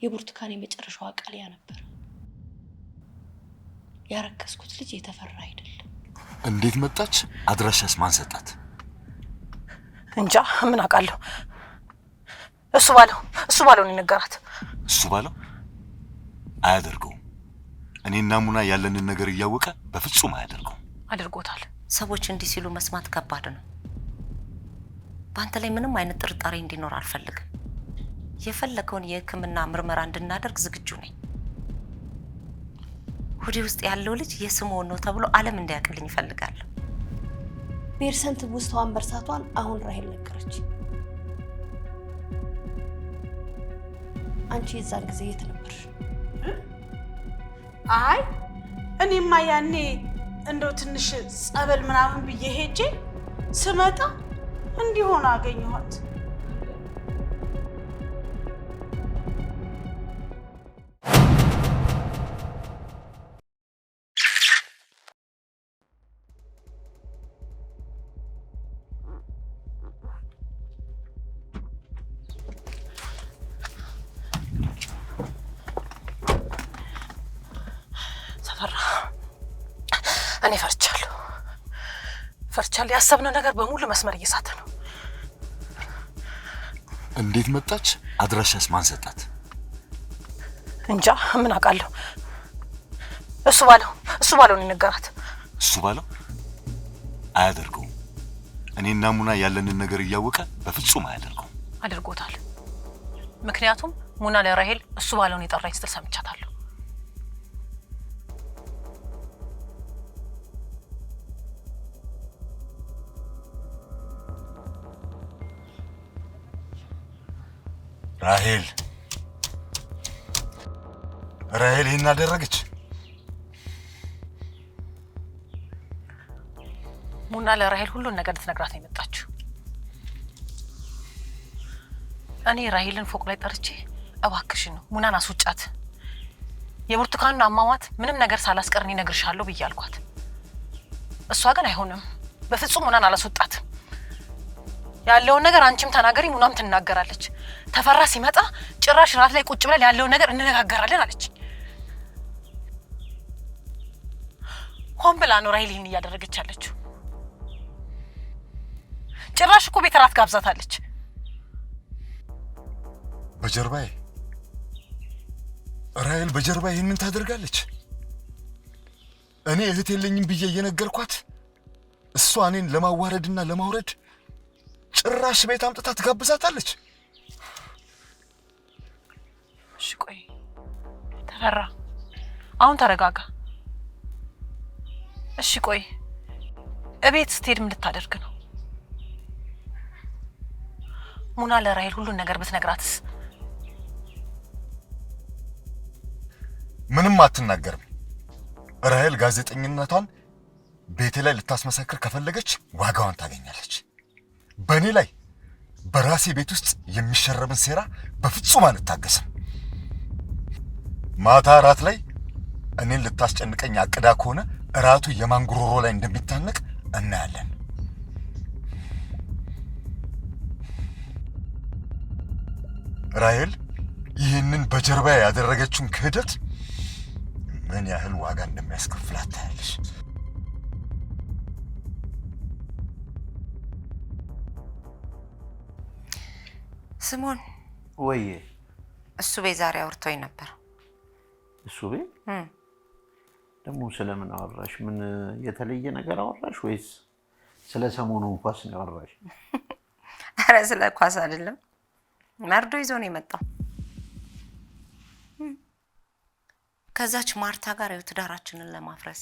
የብርቱካን የመጨረሻዋ ቃል ያ ነበር። ያረከስኩት ልጅ የተፈራ አይደለም። እንዴት መጣች? አድራሻስ ማን ሰጣት? እንጃ ምን አውቃለሁ። እሱ ባለው ነው የነገራት። እሱ ባለው አያደርገውም። እኔና ሙና ያለንን ነገር እያወቀ በፍጹም አያደርገውም። አድርጎታል። ሰዎች እንዲህ ሲሉ መስማት ከባድ ነው። በአንተ ላይ ምንም አይነት ጥርጣሬ እንዲኖር አልፈልግም። የፈለገውን የሕክምና ምርመራ እንድናደርግ ዝግጁ ነኝ። ሆዴ ውስጥ ያለው ልጅ የስምዖን ነው ተብሎ ዓለም እንዲያውቅልኝ እፈልጋለሁ። ቤርሰን ትውስታዋን መርሳቷን አሁን ራሄል ነገረች። አንቺ የዛን ጊዜ የት ነበርሽ? አይ እኔማ ያኔ እንደው ትንሽ ጸበል ምናምን ብዬ ሄጄ ስመጣ እንዲሆን አገኘኋት። ተፈራ፣ እኔ ፈርቻለሁ፣ ፈርቻለሁ። ያሰብነው ነገር በሙሉ መስመር እየሳተ ነው። እንዴት መጣች? አድራሻስ ማን ሰጣት? እንጃ ምን አውቃለሁ። እሱ ባለው ነው የነገራት። እሱ ባለው አያደርገውም። እኔና ሙና ያለንን ነገር እያወቀ በፍጹም አያደርገውም። አድርጎታል። ምክንያቱም ሙና ለራሄል እሱ ባለው ነው የጠራኝ ስትል ሰምቻታለሁ። ራሄል ራሄል ይህን አደረገች። ሙና ለራሄል ሁሉን ነገር ልትነግራት ነው የመጣችው። እኔ ራሄልን ፎቅ ላይ ጠርቼ እባክሽን ሙናን አስውጫት፣ የብርቱካኑን አሟሟት ምንም ነገር ሳላስቀር እኔ እነግርሻለሁ ብዬ አልኳት። እሷ ግን አይሆንም፣ በፍጹም ሙናን አላስወጣትም፣ ያለውን ነገር አንቺም ተናገሪ፣ ሙናም ትናገራለች። ተፈራ ሲመጣ ጭራሽ ራት ላይ ቁጭ ብለን ያለውን ነገር እንነጋገራለን አለች። ሆን ብላ ነው ራሄል ይህን እያደረገች ያለችው። ጭራሽ እኮ ቤት ራት ጋብዛታለች። በጀርባዬ ራሄል በጀርባዬ ይህንን ታደርጋለች። እኔ እህት የለኝም ብዬ እየነገርኳት እሷ እኔን ለማዋረድና ለማውረድ ጭራሽ ቤት አምጥታ ትጋብዛታለች። እሺ ቆይ ተፈራ፣ አሁን ተረጋጋ። እሺ ቆይ እቤት ስትሄድ ምን ልታደርግ ነው? ሙና ለራሄል ሁሉን ነገር ብትነግራትስ? ምንም አትናገርም። ራሄል ጋዜጠኝነቷን ቤቴ ላይ ልታስመሰክር ከፈለገች ዋጋዋን ታገኛለች። በእኔ ላይ በራሴ ቤት ውስጥ የሚሸረብን ሴራ በፍጹም አልታገስም። ማታ እራት ላይ እኔን ልታስጨንቀኝ አቅዳ ከሆነ እራቱ የማን ጉሮሮ ላይ እንደሚታነቅ እናያለን። ራሄል ይህንን በጀርባ ያደረገችውን ክህደት ምን ያህል ዋጋ እንደሚያስከፍላት ታያለሽ። ስምኦን ወይዬ። እሱ ቤት ዛሬ አውርቶኝ ነበር። እሱ ቤት ደግሞ ስለምን አወራሽ? ምን የተለየ ነገር አወራሽ ወይስ ስለ ሰሞኑ ኳስ ነው ያወራሽ? ኧረ ስለ ኳስ አይደለም፣ መርዶ ይዞ ነው የመጣው። ከዛች ማርታ ጋር ይኸው ትዳራችንን ለማፍረስ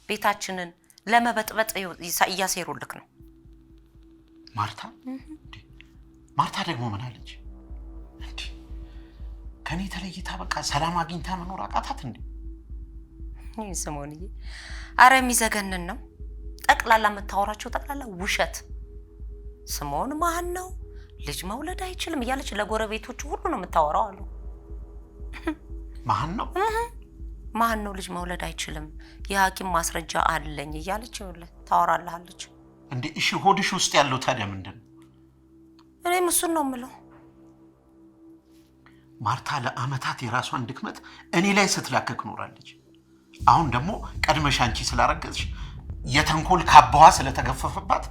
ቤታችንን ለመበጥበጥ ይኸው እያሴሩልክ ነው። ማርታ? ማርታ ደግሞ ምን አለች? እንዴ ከኔ ተለይታ በቃ ሰላም አግኝታ መኖር አቃታት እንዴ? ይህ ስምኦንዬ፣ አረ የሚዘገንን ነው። ጠቅላላ የምታወራቸው ጠቅላላ ውሸት። ስምኦን መሀን ነው፣ ልጅ መውለድ አይችልም እያለች ለጎረቤቶቹ ሁሉ ነው የምታወራው አሉ። መሀን ነው? መሀን ነው፣ ልጅ መውለድ አይችልም፣ የሐኪም ማስረጃ አለኝ እያለች ይኸውልህ ታወራልሃለች። እንዴ እሺ፣ ሆድሽ ውስጥ ያለው ታዲያ ምንድን ነው? እኔም እሱን ነው የምለው። ማርታ ለአመታት የራሷን ድክመት እኔ ላይ ስትላከክ ኖራለች። አሁን ደግሞ ቀድመሽ አንቺ ስላረገዝሽ የተንኮል ካባዋ ስለተገፈፈባት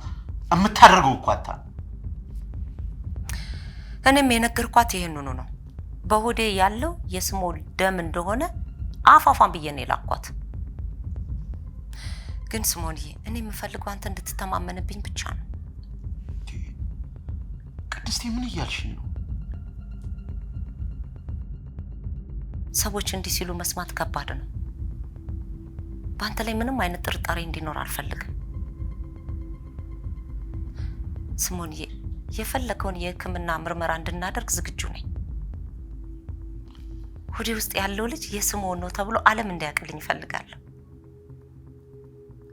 የምታደርገው እኮ አታ። እኔም የነገርኳት ይሄንኑ ነው። በሆዴ ያለው የስምኦን ደም እንደሆነ አፋፏን ብዬ ነው የላኳት። ግን ስምኦንዬ፣ እኔ የምፈልገው አንተ እንድትተማመንብኝ ብቻ ነው። ቅድስቴ፣ ምን እያልሽኝ ነው? ሰዎች እንዲህ ሲሉ መስማት ከባድ ነው። በአንተ ላይ ምንም አይነት ጥርጣሬ እንዲኖር አልፈልግም። ስምኦንዬ፣ የፈለገውን የሕክምና ምርመራ እንድናደርግ ዝግጁ ነኝ። ሆዴ ውስጥ ያለው ልጅ የስምኦን ነው ተብሎ ዓለም እንዲያውቅልኝ እፈልጋለሁ።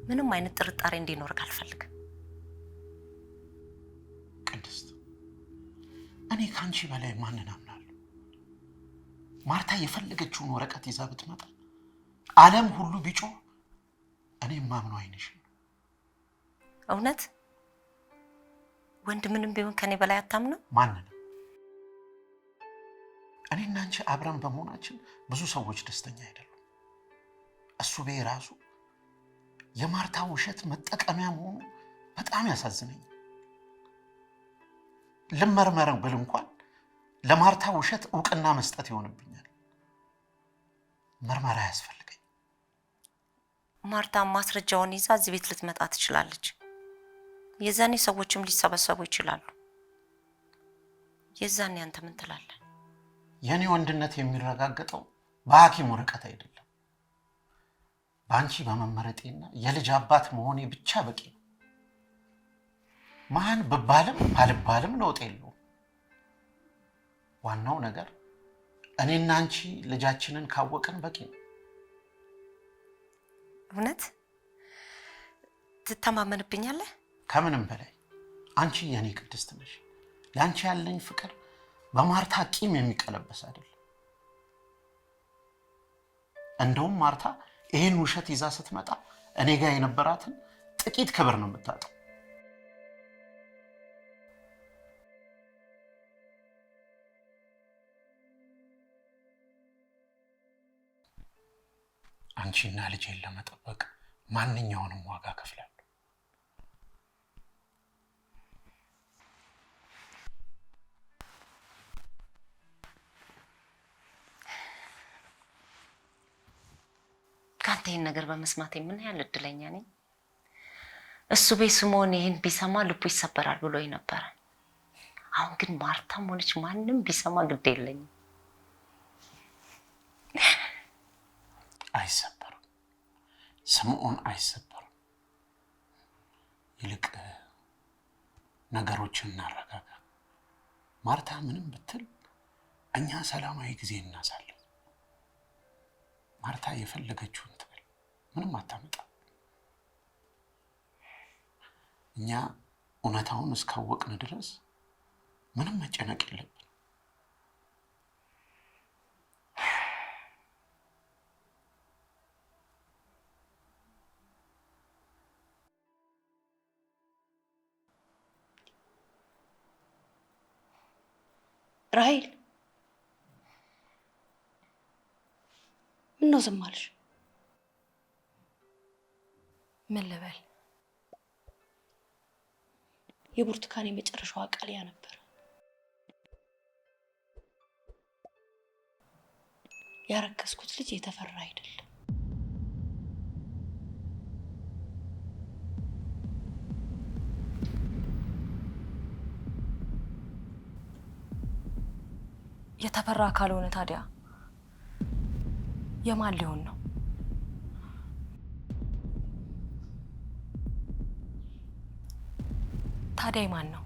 ምንም አይነት ጥርጣሬ እንዲኖር አልፈልግም። ቅድስት፣ እኔ ከአንቺ በላይ ማንን አምናለሁ? ማርታ የፈለገችውን ወረቀት ይዛ ብትመጣ ዓለም ሁሉ ቢጮህ እኔ የማምነው ዓይንሽን ነው። እውነት ወንድ ምንም ቢሆን ከኔ በላይ አታምነው? ማንንም። እኔና አንቺ አብረን በመሆናችን ብዙ ሰዎች ደስተኛ አይደሉም። እሱ ቤ ራሱ የማርታ ውሸት መጠቀሚያ መሆኑ በጣም ያሳዝነኛል። ልመርመር ብል እንኳን ለማርታ ውሸት እውቅና መስጠት ይሆንብኛል። ምርመራ ያስፈልገኝ። ማርታ ማስረጃውን ይዛ እዚህ ቤት ልትመጣ ትችላለች። የዛኔ ሰዎችም ሊሰበሰቡ ይችላሉ። የዛኔ አንተ ምን ትላለህ? የእኔ ወንድነት የሚረጋገጠው በሐኪም ወረቀት አይደለም። በአንቺ በመመረጤና የልጅ አባት መሆኔ ብቻ በቂ ነው። መሀን ብባልም አልባልም ለውጥ የለውም። ዋናው ነገር እኔና አንቺ ልጃችንን ካወቅን በቂ ነው። እውነት ትተማመንብኛለህ? ከምንም በላይ አንቺ የእኔ ቅድስት ነሽ። ለአንቺ ያለኝ ፍቅር በማርታ ቂም የሚቀለበስ አይደለም። እንደውም ማርታ ይህን ውሸት ይዛ ስትመጣ እኔ ጋር የነበራትን ጥቂት ክብር ነው የምታጣው። አንቺና ልጄን ለመጠበቅ ማንኛውንም ዋጋ ከፍላለሁ። ከአንተ ይህን ነገር በመስማቴ ምን ያህል እድለኛ ነኝ። እሱ ቤት ስምኦን ይህን ቢሰማ ልቡ ይሰበራል ብሎኝ ነበረ። አሁን ግን ማርታም ሆነች ማንም ቢሰማ ግድ የለኝም። አይሰበርም፣ ስምኦን አይሰበርም። ይልቅ ነገሮችን እናረጋጋ። ማርታ ምንም ብትል እኛ ሰላማዊ ጊዜ እናሳልፍ። ማርታ የፈለገችውን ትበል፣ ምንም አታመጣም። እኛ እውነታውን እስካወቅን ድረስ ምንም መጨነቅ የለብን። ራሔል፣ ምነው ዝም አልሽ? ምን ልበል? የብርቱካን የመጨረሻዋ ቃል ያ ነበር። ያረከስኩት ልጅ የተፈራ አይደለም። የተፈራ ካልሆነ ታዲያ የማን ሊሆን ነው? ታዲያ የማን ነው?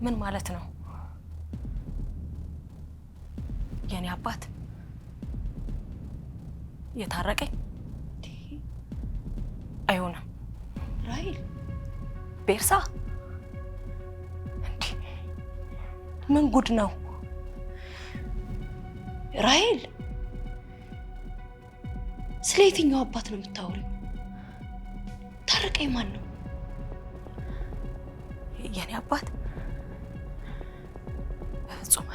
ምን ማለት ነው? የኔ አባት የታረቀኝ አይሆንም። ራሔል፣ ቤርሳ፣ እንዲህ ምን ጉድ ነው? ራሔል፣ ስለ የትኛው አባት ነው የምታወሪው? ታረቀኝ ማን ነው? የኔ አባት በፍጹም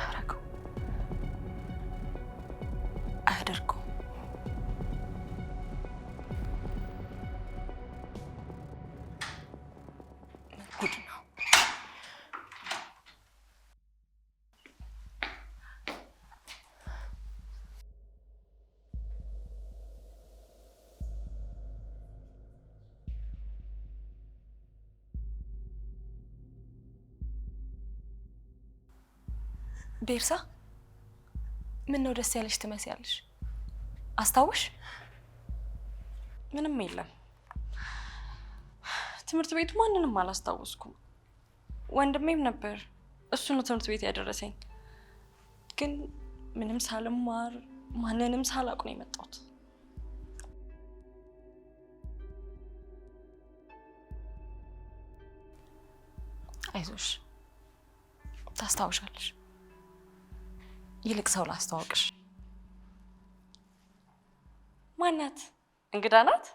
ቤርሳ፣ ምን ነው ደስ ያለሽ ትመስያለሽ? አስታውሽ? ምንም የለም። ትምህርት ቤቱ ማንንም አላስታወስኩም። ወንድሜም ነበር፣ እሱ ነው ትምህርት ቤት ያደረሰኝ። ግን ምንም ሳልማር ማንንም ሳላውቅ ነው የመጣሁት። አይዞሽ፣ ታስታውሻለሽ። ይልቅ ሰው ላስተዋውቅሽ። ማናት? እንግዳ ናት?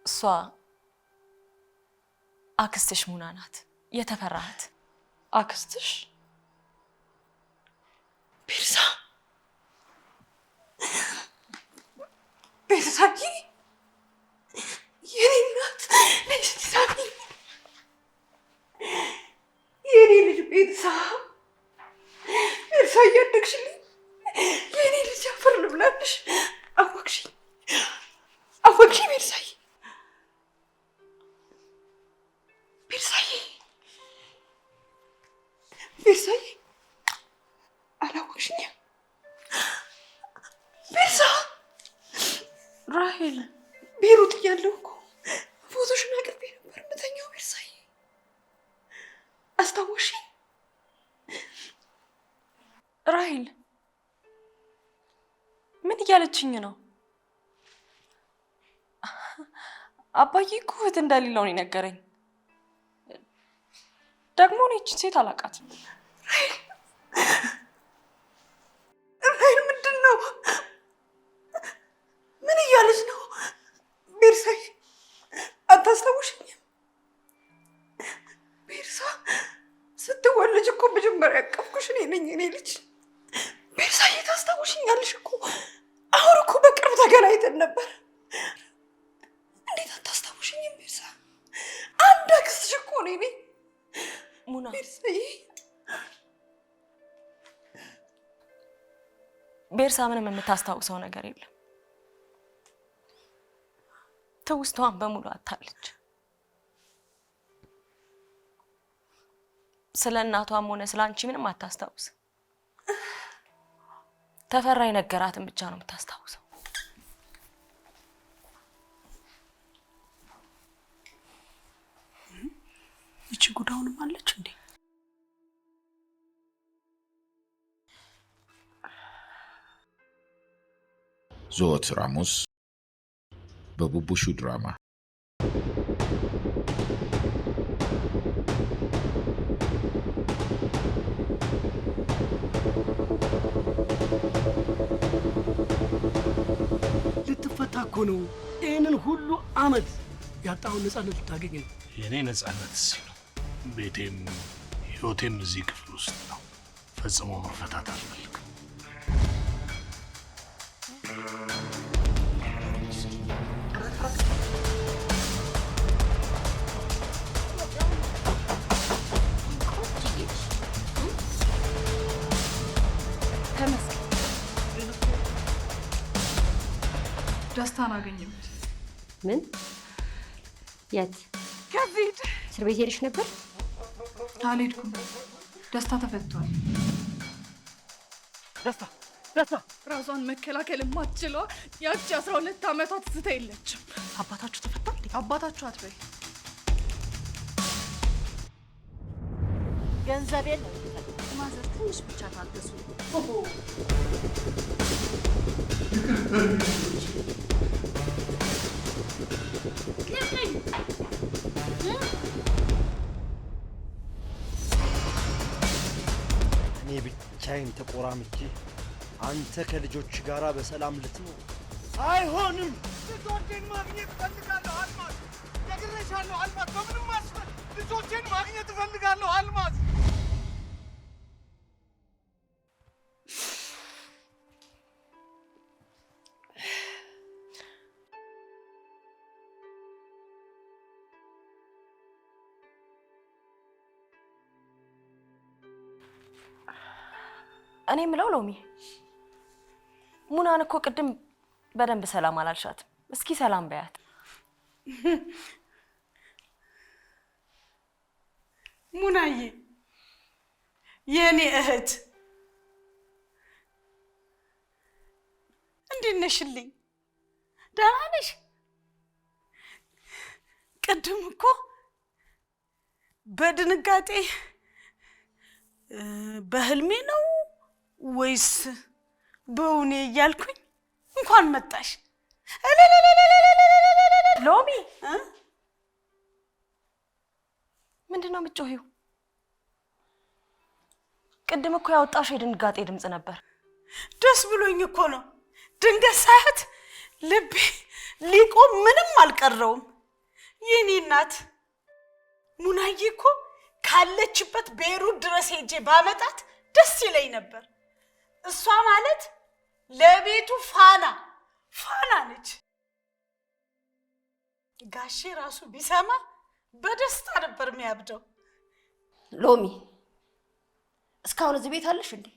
እሷ አክስትሽ ሙና ናት፣ የተፈራሃት። አክስትሽ ቤርሳ? ቤርሳዬ፣ የኔ እናት፣ ልጅ ሳሚ፣ የኔ ልጅ ቤርሳ፣ ቤርሳ እያደግሽልኝ የኔ ልጅ፣ አፈር ልብላልሽ። አወቅሽኝ፣ አወቅሽኝ ቤርሳዬ፣ ቤርሳዬ፣ ቤርሳዬ፣ አላወቅሽኝም ቤርሳ? ራሄል፣ ቤሩት እያለሁ እኮ ፎቶሽን አቅርቤ ነበር የምተኛው። ቤርሳዬ፣ አስታወስሽኝ? ራሄል፣ ምን እያለችኝ ነው? አባዬ እኮ እህት እንደሌለው ነው የነገረኝ። ደግሞ እኔ ይህችን ሴት አላውቃትም። ራሄል፣ ምንድን ነው? ምን እያለች ነው? ቤርሳዬ፣ አታስታውሽኝም? ቤርሳ፣ ስትወለጅ እኮ መጀመሪያ ያቀፍኩሽ እኔ ነኝ። እኔ ልጅ ቤርሳዬ፣ ታስታውሽኛለሽ እኮ። አሁን እኮ በቅርብ ተገናኝተን ነበር። እንዴት አታስታውሽኝም ቤርሳ? አንድ አክስትሽ እኮ እኔ ነኝ። ሙና፣ ቤርሳዬ፣ ቤርሳ ምንም የምታስታውሰው ነገር የለም። ትውስታዋን በሙሉ አታለች። ስለ እናቷም ሆነ ስለ አንቺ ምንም አታስታውስ። ተፈራ የነገራትን ብቻ ነው የምታስታውሰው። ይቺ ጉዳውንም አለች እንዴ? ዘወትር ሐሙስ በቡቡሹ ድራማ። ልትፈታ እኮ ነው። ይህንን ሁሉ አመት ያጣውን ነፃነት ልታገኝ ነው። የእኔ ነፃነት እዚህ ነው። ቤቴም ህይወቴም እዚህ ክፍል ውስጥ ነው። ፈጽሞ መፈታት አልፈልግም። ደስታን አገኘሁት። ምን? የት? ከዚህ እስር ቤት ሄደሽ ነበር? አልሄድኩም። ደስታ ተፈቷል። ደስታ፣ ደስታ፣ ራሷን መከላከል የማትችለዋ ያቺ 12 ዓመቷ ትዝታ የለችም። አባታችሁ ተፈታ እንዴ? አባታችሁ አትበይ። ገንዘቤን ነው የምፈልገው። ማዘር ትንሽ ብቻ ታገሱ። እኔ ብቻዬን ተቆራምጄ አንተ ከልጆች ጋር በሰላም ልትኖር አይሆንም። ልጆቼን ማግኘት እፈልጋለሁ አልማዝ፣ ነግሬሻለሁ አልማዝ፣ በምንም አስፈል ልጆቼን ማግኘት እፈልጋለሁ አልማዝ። እኔ የምለው ሎሚ፣ ሙናን እኮ ቅድም በደንብ ሰላም አላልሻትም። እስኪ ሰላም በያት። ሙናዬ፣ የኔ እህት እንዴት ነሽልኝ? ደህና ነሽ? ቅድም እኮ በድንጋጤ በህልሜ ነው ወይስ በእውኔ እያልኩኝ እንኳን መጣሽ። ሎሚ ምንድን ነው የምትጮሂው? ቅድም እኮ ያወጣሽው የድንጋጤ ድምፅ ነበር። ደስ ብሎኝ እኮ ነው። ድንገት ሳያት ልቤ ሊቆም ምንም አልቀረውም። የኔ እናት ሙናዬ እኮ ካለችበት ቤሩት ድረስ ሄጄ ባመጣት ደስ ይለኝ ነበር። እሷ ማለት ለቤቱ ፋና ፋና ነች። ጋሼ ራሱ ቢሰማ በደስታ ነበር የሚያብደው። ሎሚ እስካሁን እዚህ ቤት አለሽ እንዴ?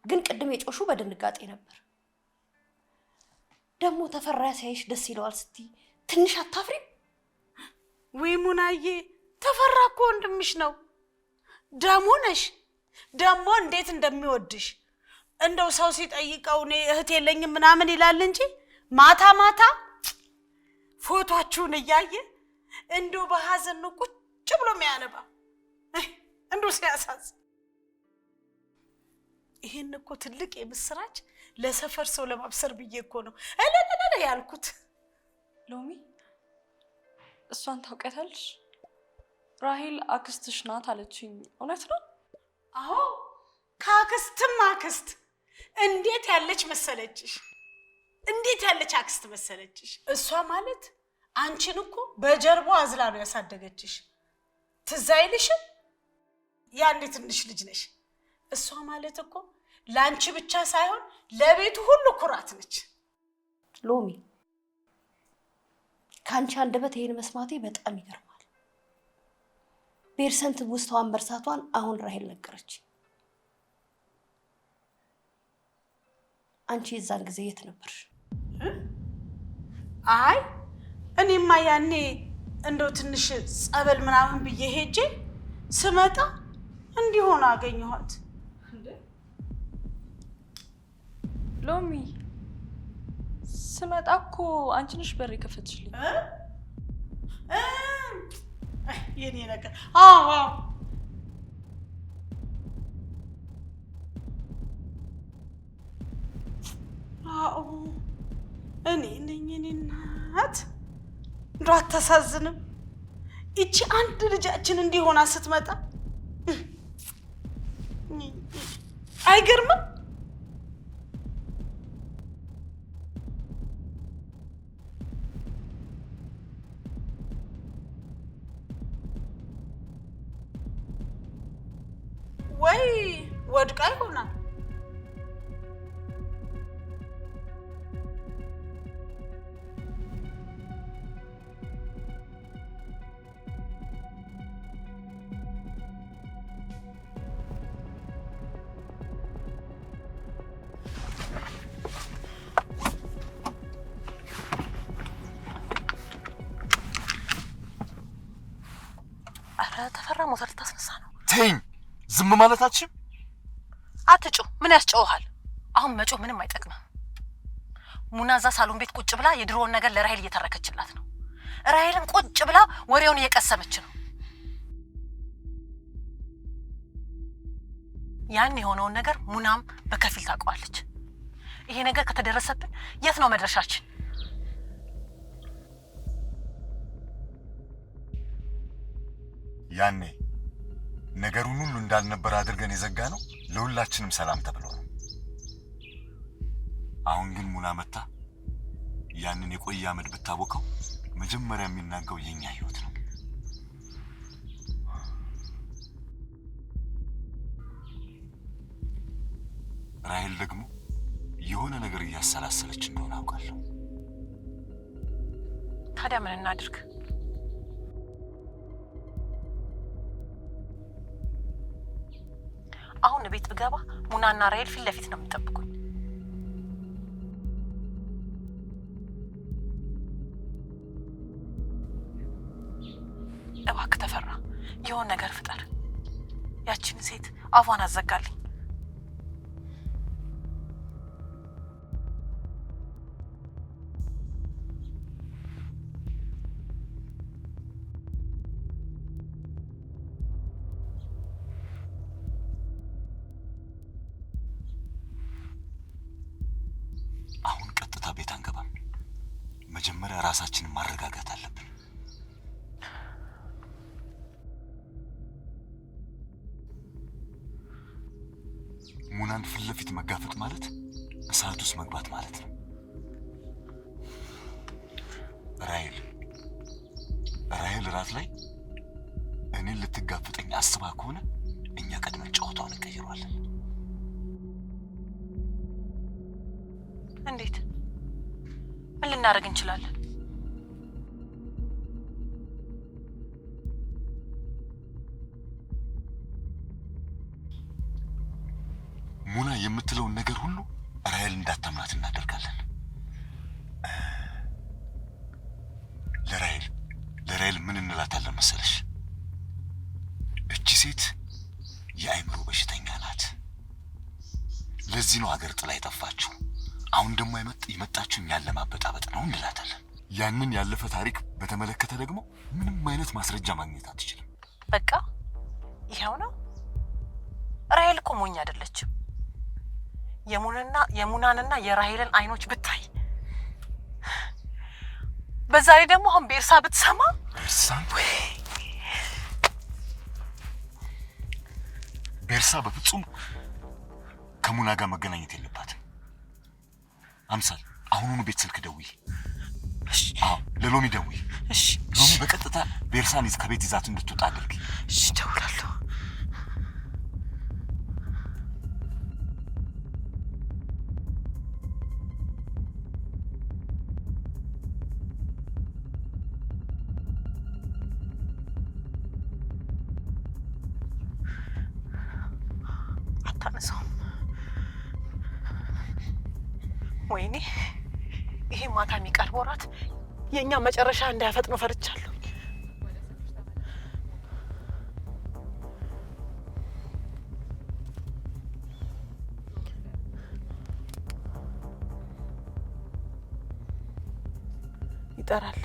ግን ቅድም የጮሹ በድንጋጤ ነበር። ደግሞ ተፈራ ሲያይሽ ደስ ይለዋል ስትይ ትንሽ አታፍሪም? ወይ ሙናዬ፣ ተፈራ እኮ ወንድምሽ ነው። ደሞ ነሽ። ደሞ እንዴት እንደሚወድሽ እንደው ሰው ሲጠይቀው እኔ እህት የለኝም ምናምን ይላል እንጂ ማታ ማታ ፎቶአችሁን እያየ እንደው በሀዘን ነው ቁጭ ብሎ የሚያነባ። እንደው ሲያሳዝን። ይሄን እኮ ትልቅ የምስራች ለሰፈር ሰው ለማብሰር ብዬ እኮ ነው እለለለ ያልኩት። ሎሚ እሷን ታውቂያታለሽ? ራሄል አክስትሽ ናት አለችኝ። እውነት ነው? አዎ፣ ከአክስትም አክስት። እንዴት ያለች መሰለችሽ! እንዴት ያለች አክስት መሰለችሽ! እሷ ማለት አንቺን እኮ በጀርባዋ አዝላ ነው ያሳደገችሽ። ትዝ አይልሽም? ያኔ ትንሽ ልጅ ነሽ። እሷ ማለት እኮ ለአንቺ ብቻ ሳይሆን ለቤቱ ሁሉ ኩራት ነች። ሎሚ ከአንቺ አንደበት ይሄን መስማቴ በጣም ይገርማል። ቤርሰንት ውስጧን መርሳቷን አሁን ራሄል ነገረች። አንቺ የዛን ጊዜ የት ነበርሽ? አይ እኔማ ያኔ እንደው ትንሽ ጸበል ምናምን ብዬ ሄጄ ስመጣ እንዲሆን አገኘኋት። ሎሚ ስመጣ እኮ አንቺ ነሽ በር የከፈትሽልኝ። የኔ ነገር አዎ አዎ አዎ እኔ ነኝ። የኔ እናት እንደው አታሳዝንም? ይቺ አንድ ልጃችን እንዲሆና ስትመጣ አይገርምም? ወይ ወድቃ ይሆናል። ኧረ ተፈራ ሞተር ልታስነሳ ነው። ተይኝ፣ ዝም ማለታችን። አትጩህ። ምን ያስጨውሃል? አሁን መጮህ ምንም አይጠቅምም። ሙና እዛ ሳሎን ቤት ቁጭ ብላ የድሮውን ነገር ለራሄል እየተረከችላት ነው። ራሄልም ቁጭ ብላ ወሬውን እየቀሰመች ነው። ያን የሆነውን ነገር ሙናም በከፊል ታውቀዋለች። ይሄ ነገር ከተደረሰብን የት ነው መድረሻችን? ያኔ ነገሩን ሁሉ እንዳልነበር አድርገን የዘጋ ነው ለሁላችንም ሰላም ተብሎ ነው። አሁን ግን ሙና መታ ያንን የቆየ አመድ ብታቦካው መጀመሪያ የሚናገው የኛ ህይወት ነው። ራሄል ደግሞ የሆነ ነገር እያሰላሰለች እንደሆነ አውቃለሁ። ታዲያ ምን እናድርግ? አሁን ቤት ብገባ ሙናና ራሄል ፊት ለፊት ነው የሚጠብቁኝ። እባክህ ተፈራ የሆነ ነገር ፍጠር። ያቺ ሴት አፏን አዘጋልኝ። አሁን ቀጥታ ቤት አንገባም። መጀመሪያ ራሳችንን ማረጋጋት አለብን። ሙናን ፊት ለፊት መጋፈጥ ማለት እሳት ውስጥ መግባት ማለት ነው። ራሔል ራሔል ራት ላይ እኔን ልትጋፈጠኝ አስባ ከሆነ እኛ ቀድመን ጨዋታውን እንቀይረዋለን። እንዴት? ምን ልናደርግ እንችላለን? ሙና የምትለውን ነገር ሁሉ ራሔል እንዳታምናት እናደርጋለን። ለራሔል ለራሔል ምን እንላታለን መሰለሽ? እቺ ሴት የአእምሮ በሽተኛ ናት። ለዚህ ነው ሀገር ጥላ የጠፋችው። አሁን ደግሞ የመጣችው እኛን ለማበጣበጥ ነው እንላታለን። ያንን ያለፈ ታሪክ በተመለከተ ደግሞ ምንም አይነት ማስረጃ ማግኘት አትችልም። በቃ ይኸው ነው። ራሔል እኮ ሞኝ አይደለችም። የሙናንና የራሔልን አይኖች ብታይ፣ በዛ ላይ ደግሞ አሁን ቤርሳ ብትሰማ ቤርሳ በፍጹም ከሙና ጋር መገናኘት የለባትም። አምሳል አሁኑኑ ቤት ስልክ ደውይ። አዎ ለሎሚ ደውይ። እሺ። ሎሚ በቀጥታ ቤርሳን ከቤት ይዛት እንድትወጣ አድርጊ። እሺ፣ እደውላለሁ። አታነሳውም። ወይኔ ይሄ ማታ የሚቀርበው እራት የእኛ መጨረሻ እንዳያፈጥነው ፈርቻለሁ። ይጠራል።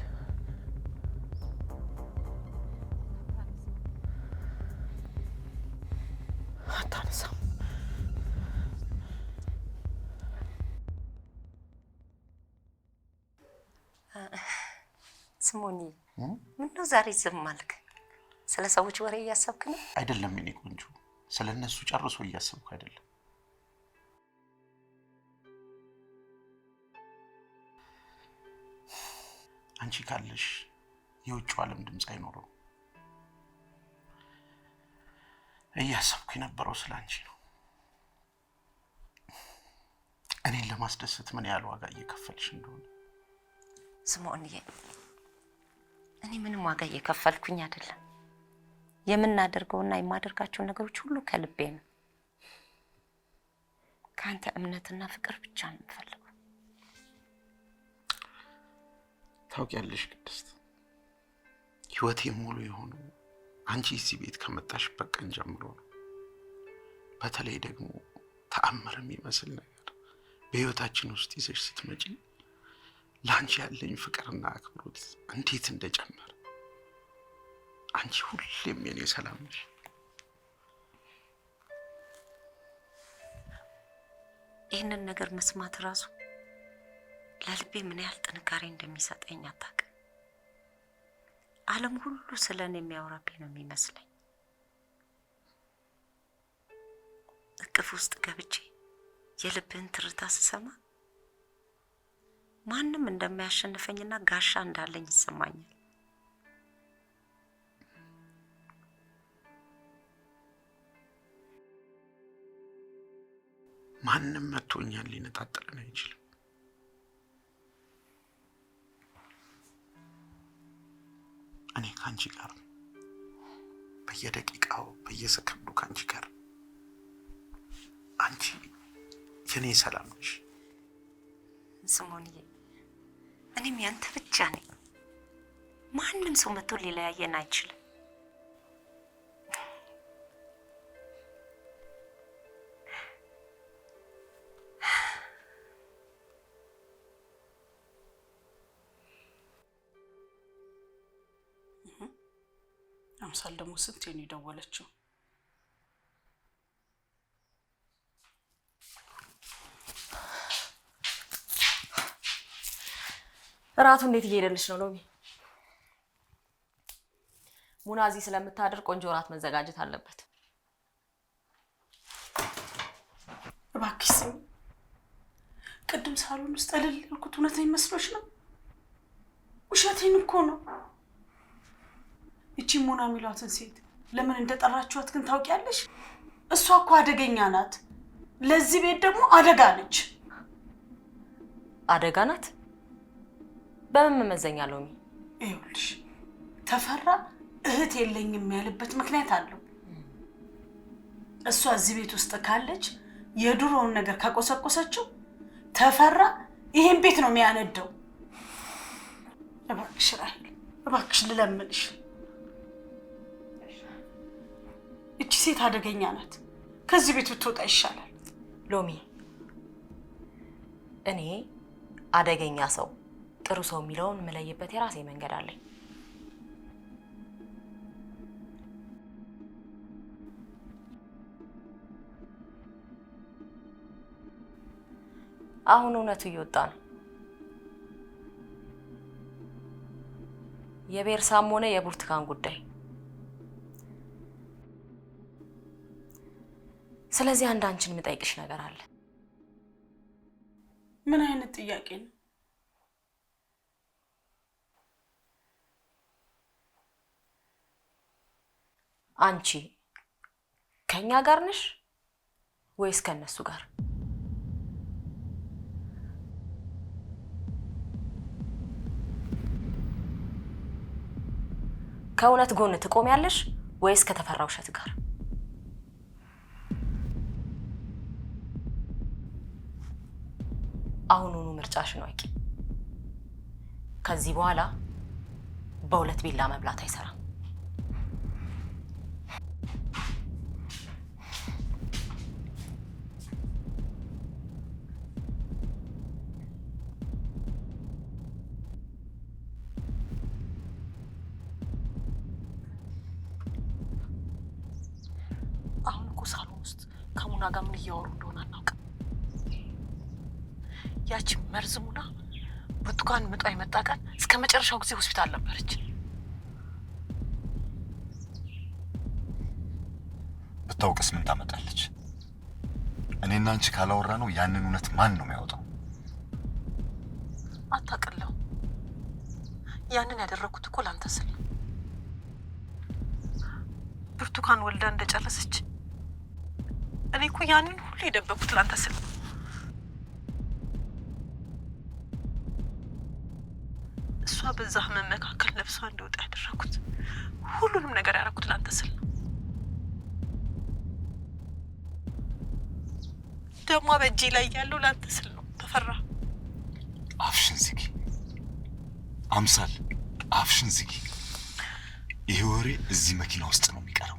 አታነሳም። ስሞኒ፣ ምነው ዛሬ ዝም አልክ? ስለ ሰዎች ወሬ እያሰብክ ነው? አይደለም የኔ ቆንጆ፣ ስለ እነሱ ጨርሶ እያሰብኩ አይደለም። አንቺ ካለሽ የውጭው ዓለም ድምፅ አይኖረው። እያሰብኩ የነበረው ስለ አንቺ ነው። እኔን ለማስደሰት ምን ያህል ዋጋ እየከፈልሽ እንደሆነ። ስምኦንዬ፣ እኔ ምንም ዋጋ እየከፈልኩኝ አይደለም። የምናደርገውና የማደርጋቸው ነገሮች ሁሉ ከልቤ ነው። ከአንተ እምነትና ፍቅር ብቻ ነው የምፈልገው። ታውቂያለሽ ቅድስት፣ ህይወቴ ሙሉ የሆነው አንቺ እዚህ ቤት ከመጣሽበት ቀን ጀምሮ ነው። በተለይ ደግሞ ተአምር የሚመስል ነገር በህይወታችን ውስጥ ይዘሽ ስትመጪ ለአንቺ ያለኝ ፍቅርና አክብሮት እንዴት እንደጨመረ። አንቺ ሁሌም የኔ ሰላም ነሽ። ይህንን ነገር መስማት ራሱ ለልቤ ምን ያህል ጥንካሬ እንደሚሰጠኝ አታውቅም። ዓለም ሁሉ ስለ እኔ የሚያወራብኝ ነው የሚመስለኝ። እቅፍ ውስጥ ገብቼ የልብህን ትርታ ስሰማ ማንም እንደማያሸንፈኝና ጋሻ እንዳለኝ ይሰማኛል። ማንም መጥቶ እኛን ሊነጣጥለን አይችልም። እኔ ከአንቺ ጋር በየደቂቃው በየሰከንዱ ከአንቺ ጋር። አንቺ የኔ ሰላም ነሽ። ስሞንዬ፣ እኔም ያንተ ብቻ ነኝ። ማንም ሰው መጥቶ ሊለያየን አይችልም። አምሳል ደግሞ ስንቴ ነው የደወለችው? እራቱ እንዴት እየሄደልሽ ነው ሎሚ? ሙና እዚህ ስለምታድር ቆንጆ እራት መዘጋጀት አለበት። እባክሽ ስሚ፣ ቅድም ሳሎን ውስጥ እልል ያልኩት እውነተኛ መስሎሽ ነው? ውሸቴን እኮ ነው። እቺ ሙና የሚሏትን ሴት ለምን እንደጠራችኋት ግን ታውቂያለሽ? እሷ እኮ አደገኛ ናት። ለዚህ ቤት ደግሞ አደጋ ነች። አደጋ ናት? በምን መመዘኛ ሎሚ? ይኸውልሽ ተፈራ እህት የለኝም ያለበት ምክንያት አለው። እሷ እዚህ ቤት ውስጥ ካለች የድሮውን ነገር ከቆሰቆሰችው ተፈራ ይሄን ቤት ነው የሚያነደው። እባክሽ ራሄል፣ እባክሽ ልለምንሽ፣ እቺ ሴት አደገኛ ናት። ከዚህ ቤት ብትወጣ ይሻላል። ሎሚ፣ እኔ አደገኛ ሰው ጥሩ ሰው የሚለውን የምለይበት የራሴ መንገድ አለኝ። አሁን እውነቱ እየወጣ ነው። የቤርሳም ሆነ የብርቱካን ጉዳይ። ስለዚህ አንድ አንቺን የምጠይቅሽ ነገር አለ። ምን አይነት ጥያቄ ነው? አንቺ ከኛ ጋር ነሽ ወይስ ከነሱ ጋር? ከእውነት ጎን ትቆሚያለሽ ወይስ ከተፈራ ውሸት ጋር? አሁኑኑ ምርጫሽን ወቂ። ከዚህ በኋላ በሁለት ቢላ መብላት አይሰራም። አሁን እኮ ሳሎን ውስጥ ከሙና ጋር ምን እያወሩ እንደሆነ አናውቅም። ያቺ መርዝ ሙና ብርቱካን ምጧ የመጣ ቀን እስከ መጨረሻው ጊዜ ሆስፒታል ነበረች። ብታውቅስ ምን ታመጣለች? እኔና አንቺ ካላወራ ነው ያንን እውነት ማን ነው የሚያወጣው? አታውቅለው። ያንን ያደረኩት እኮ ላንተ ስል ነው። ብርቱካን ወልዳ እንደጨረሰች እኔ እኮ ያንን ሁሉ የደበኩት ላንተ ስል ነው። እሷ በዛ ህመም መካከል ነፍሷ እንዲወጣ ያደረኩት ሁሉንም ነገር ያደረኩት ላንተ ስል ነው። ደሟ በእጄ ላይ ያለው ላንተ ስል ነው። ተፈራ፣ አፍሽን ዝጊ። አምሳል፣ አፍሽን ዝጊ። ይሄ ወሬ እዚህ መኪና ውስጥ ነው የሚቀረው።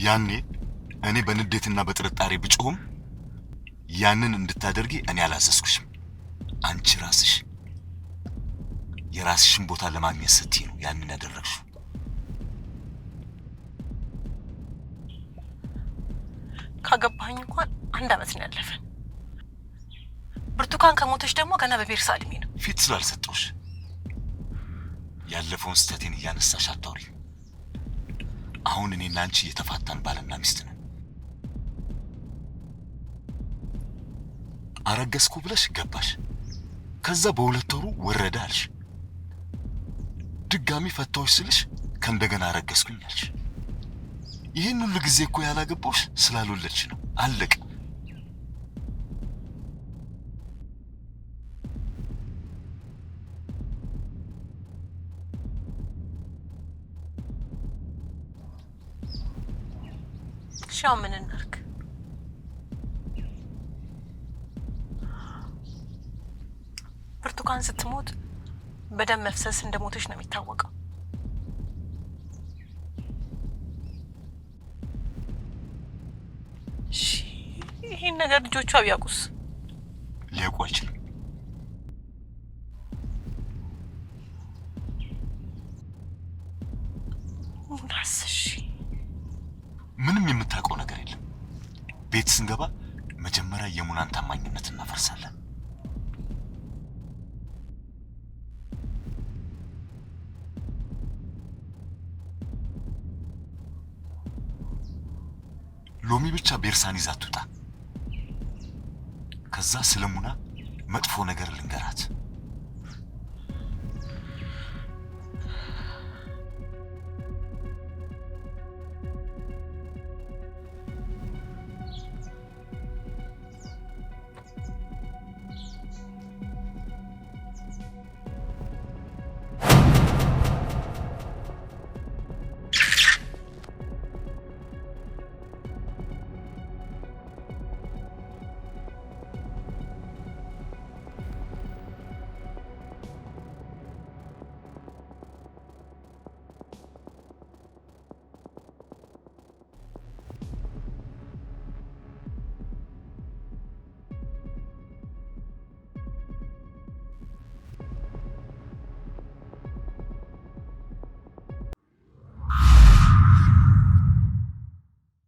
ያኔ እኔ በንዴትና በጥርጣሬ ብጮህም ያንን እንድታደርጊ እኔ አላዘዝኩሽም። አንቺ ራስሽ የራስሽን ቦታ ለማግኘት ስትይ ነው ያንን ያደረግሽው። ካገባኸኝ እንኳን አንድ አመት ነው ያለፈን። ብርቱካን ከሞተች ደግሞ ገና በቤርሳ እድሜ ነው። ፊት ስላልሰጠሁሽ ያለፈውን ስህተቴን እያነሳሽ አታውሪ። አሁን እኔና አንቺ የተፋታን ባልና ሚስት ነን። አረገዝኩ ብለሽ ገባሽ። ከዛ በ2 ወሩ ወረደ አልሽ። ድጋሚ ፈታሁሽ ስልሽ ከእንደገና አረገዝኩኝ አልሽ። ይህን ሁሉ ጊዜ እኮ ያላገባሁሽ ስላልወለድሽ ነው። አለቀ። እሺ አሁን ምን እናድርግ? ብርቱካን ስትሞት በደም መፍሰስ እንደሞተች ነው የሚታወቀው። እሺ ይሄን ነገር ልጆቿ ቢያውቁስ? ሊያውቁ አይችልም። ሙናስ? እሺ። ምንም የምታውቀው ነገር የለም። ቤት ስንገባ መጀመሪያ የሙናን ታማኝነት እናፈርሳለን። ሎሚ ብቻ ቤርሳን ይዛ ትውጣ። ከዛ ስለ ሙና መጥፎ ነገር ልንገራት።